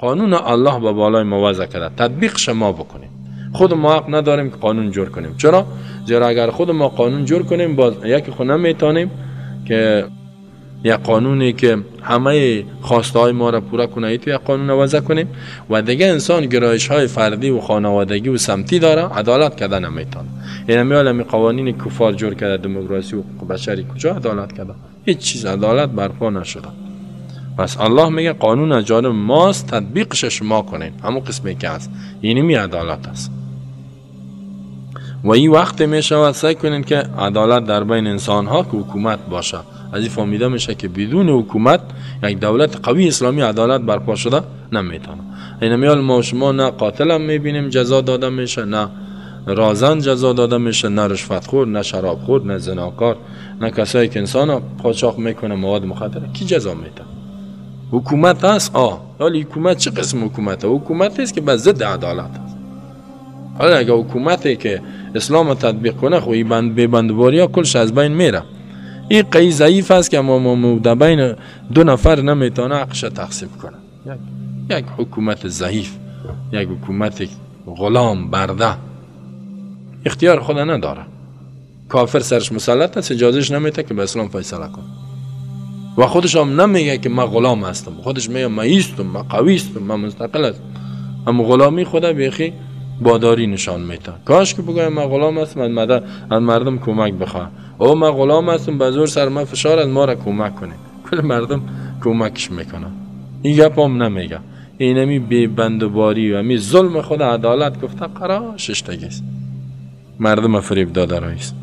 قانون الله به بالای ما وضع کرده، تطبیقش ما بکنیم. خود ما حق نداریم که قانون جور کنیم. چرا؟ زیرا اگر خود ما قانون جور کنیم باز یکی خود نمیتونیم که یک قانونی که همه خواسته های ما را پورا کنه تو یک قانون وضع کنیم و دیگه انسان گرایش های فردی و خانوادگی و سمتی داره، عدالت کرده نمیتونه. یعنی میالم قوانین کفار جور کرده، دموکراسی و حقوق بشری کجا عدالت کرده؟ هیچ چیز عدالت برپا نشده. پس الله میگه قانون از جانب ماست، تطبیقش شما کنین، همون قسمی که هست، اینی می عدالت است. و این وقت میشود سعی کنین که عدالت در بین انسان ها که حکومت باشه. از این فهمیده میشه که بدون حکومت یک دولت قوی اسلامی عدالت برپا شده نمیتونه. این میال ما شما نه قاتل هم میبینیم جزا داده میشه، نه رازن جزا داده میشه، نه رشوتخور، نه شرابخور، نه زناکار، نه کسایی که انسان قاچاق میکنه مواد مخدره، کی جزا میده؟ حکومت هست. حالا حکومت چه قسم حکومته؟ حکومت است که به ضد عدالت است. حالا اگه حکومتی که اسلام تطبیق کنه، خو این بند به بندواری ها کلش از بین میره. این قی ضعیف است که ما در بین دو نفر نمیتونه حقش تقسیم کنه. یک حکومت ضعیف، یک حکومت غلام برده، اختیار خود نداره. کافر سرش مسلط است، اجازهش نمیده که به اسلام فیصله کنه. و خودش هم نمیگه که من غلام هستم، خودش میگه من ایستم، من قوی هستم، من مستقل هستم. اما غلامی خود بیخی باداری نشان میده. کاش که بگویم من غلام هستم، از مردم کمک بخواه. او من غلام هستم، به زور سر من فشار از ما را کمک کنه. کل مردم کمکش میکنه. این گپ هم نمیگه. اینمی بی بندوباری و می ظلم خود عدالت گفته قرار ششتگیست. مردم فریب داده رایست.